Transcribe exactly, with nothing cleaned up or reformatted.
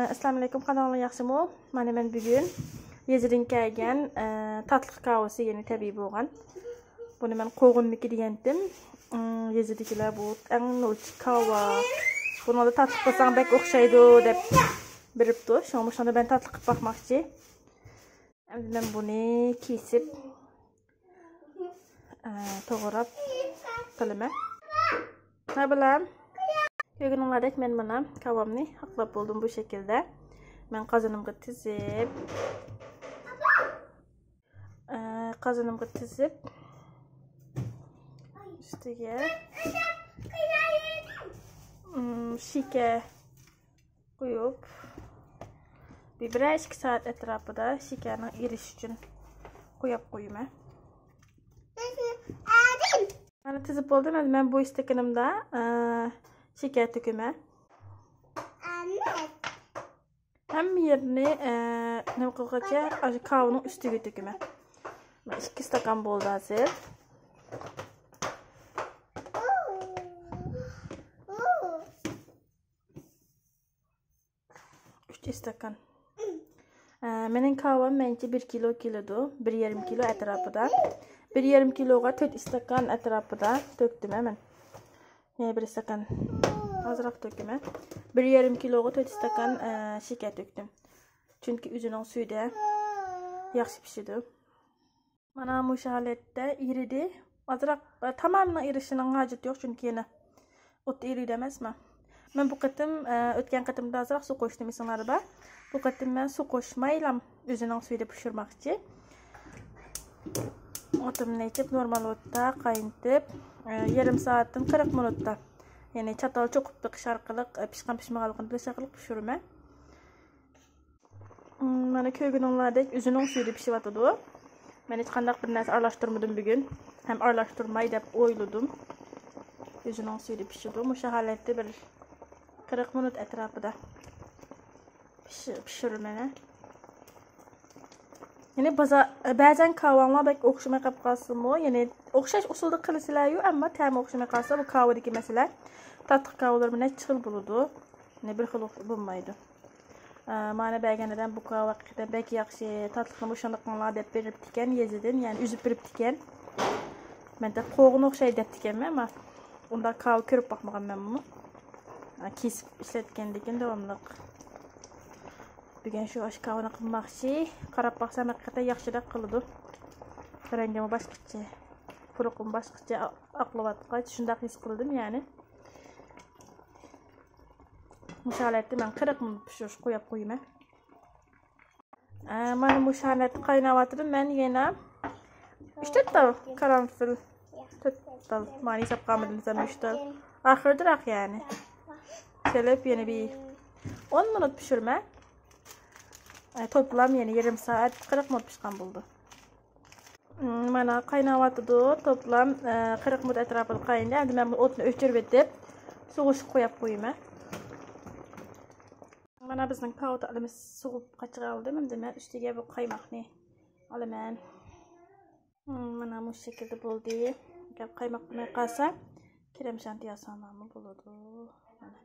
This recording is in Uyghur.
ئەسسالامۇئەلەيكۇم، قانداقلار، ياخشىمۇ؟ مانا مەن بۈگۈن يېزىدىن كەلگەن، ئە، تاتلىق كاۋىسى، يەنە تەبىئىي بولغان. بۇنى مەن قوغۇننىكى دېگەنتىم. ئىم، يېزىدىكىلەر بۇ ئەڭ نوچى كاۋا. بۇنىڭدا تاتلىق قىلساڭ بەك ئوخشايدۇ دەپ بېرىپتۇ. شۇڭا مۇشۇنى مەن تاتلىق قىلىپ باقماقچى. ئەمدى مەن بۇنى كېسىپ، ئە، توغراپ قىلىمەن. ھە، بالام. كۆرگىنىڭلاردەك مەن مانا كاۋامنى ھاقلاپ بولدۇم بۇ شەكىلدە. مەن قازىنىمغا تىزىپ، ئە، قازىنىمغا تىزىپ، ئۈستىگە، ئىم، شېكەر قويۇپ، بىر، بىرەر ئىككى سائەت ئەتراپىدا شېكەرنىڭ ئېرىشىشى ئۈچۈن قويۇپ قويىمەن. مانا تىزىپ بولدۇم. ئەمدى مەن بۇ ئىستاكىنىمدا، ئە، شېكەر تۆكىمەن. ھەممە يېرىنى، ئە، نېمە قىلغۇچە، ئاشۇ كاۋىنىڭ ئۈستىگە تۆكىمەن. مانا ئىككى ئىستاكان بولدى ھازىر. ئۈچ ئىستاكان. ئە، مېنىڭ كاۋام مەنچە بىر كىلو كېلىدۇ. بىر يېرىم كىلو ئەتراپىدا. بىر يېرىم كىلوغا تۆت ئىستاكان ئەتراپىدا تۆكتۈم مەن. يەنە بىر ئىستاكان ئازراق تۆكىمەن. بىر يېرىم كىلوغا تۆت ئىستاكان، ئە، شېكەر تۆكتۈم. چۈنكى ئۆزىنىڭ سۈيىدە ياخشى پىشىدۇ. مانا مۇشۇ ھالەتتە ئېرىدى. ئازراق، ئە، تامامەن ئېرىشىنىڭ ھاجىتى يوق، چۈنكى يەنە ئوتتا ئېرىيدۇ ئەمەسمۇ. مەن بۇ قېتىم، ئە، ئۆتكەن قېتىمدا ئازراق سۇ قوشتۇم، ئېسىڭلاردا بار. بۇ قېتىم مەن سۇ قوشمايلا ئۆزىنىڭ سۈيىدە پىشۇرماقچى. ئوتۇمنى ئېچىپ، نورمال ئوتتا قاينىتىپ، ئە، يېرىم سائەتتىن قىرىق مىنۇتتا، يەنى چاتال چوقۇپ بېقىش ئارقىلىق، ئە، پىشقان پىشمىغانلىقىنى بىلىش ئارقىلىق پىشۇرىمەن. مم، مانا كۆرگىنىڭلاردەك ئۆزىنىڭ سۈيىدە پىشىۋاتىدۇ. مەن ھېچقانداق بىر نەرسە ئارىلاشتۇرمىدىم بۈگۈن. ھەم ئارىلاشتۇرماي دەپ ئويلىدىم. ئۆزىنىڭ سۈيىدە پىشىدۇ. مۇشۇ ھالەتتە بىر قىرىق مىنۇت ئەتراپىدا پىش-، پىشۇرىمەن. يەنى بازا-، بەزەن كاۋاڭلار بەك ئوخشىماي قېلىپ قالسىمۇ، يەنى ئوخشاش ئۇسۇلدا قىلىسىلەريۇ، ئەمما تەمى ئوخشىماي قالسا، بۇ كاۋىدىكى مەسىلە. تاتلىق كاۋىلىرىمۇ نەچچە خىل بولىدۇ. يەنى بىر خىل ئوخ-، بولمايدۇ. ئە، مانا بەرگەن ئادەم بۇ كاۋا ھەقىقەتەن بەك ياخشى، تاتلىقنى مۇشۇنداق قىلىڭلار دەپ بېرىپتىكەن، يېزىدىن، يەنى ئۈزۈپ بېرىپتىكەن. مەن دەپ قوغۇن ئوخشايدۇ دەپتىكەنمەن، ئەمما ئۇنداق كاۋا كۆرۈپ باقمىغان مەن بۇنى. ئە، كېسىپ ئىشلەتكەندىكىن داۋاملىق. بۈگۈن شۇ ئاشۇ كاۋىنى قىلماقچى. قاراپ باقسام ھەقىقەتەن ياخشىراق قىلىدۇ. رەڭگىمۇ باشقىچە، پۇرىقىمۇ باشقىچە ئا-، ئاقلىۋاتقاچ شۇنداق ھېس قىلدىم يەنى. مۇشۇ ھالەتتە مەن قىرىق مىنۇت پىشۇرۇشقا قويۇپ قويىمەن. ئە، مانا مۇشۇ ھالەتتە قايناۋاتىدۇ. مەن يەنە ئۈچ تۆت تال قارانفىل، تۆت تال، مانا ھېسابقا ئالمىدىم دېسەم، ئۈچ تال. ئاخىرىدىراق يەنى. سېلىپ يەنە بىر ئون مىنۇت پىشۇرىمەن. ئە، توپلام يەنە يېرىم سائەت، قىرىق مىنۇت پىشقان بولىدۇ. مم، مانا قايناۋاتىدۇ. توپلام، ئە، قىرىق مىنۇت ئەتراپىدا قاينىدى. ئەمدى مەن بۇ ئوتنى ئۆچۈرۈۋېتىپ، سوۋۇشقا قويۇپ قويىمەن. مانا بىزنىڭ كاۋا تاتلىمىز سوۋۇپ قاچىغا ئالدىم. ئەمدى مەن ئۈستىگە بۇ قايماقنى ئالىمەن. مم، مانا مۇشۇ شەكىلدە بولدى. ئەگەر قايماق بولماي قالسا، كرېم شانتى ياسىساڭلارمۇ بولىدۇ. مانا.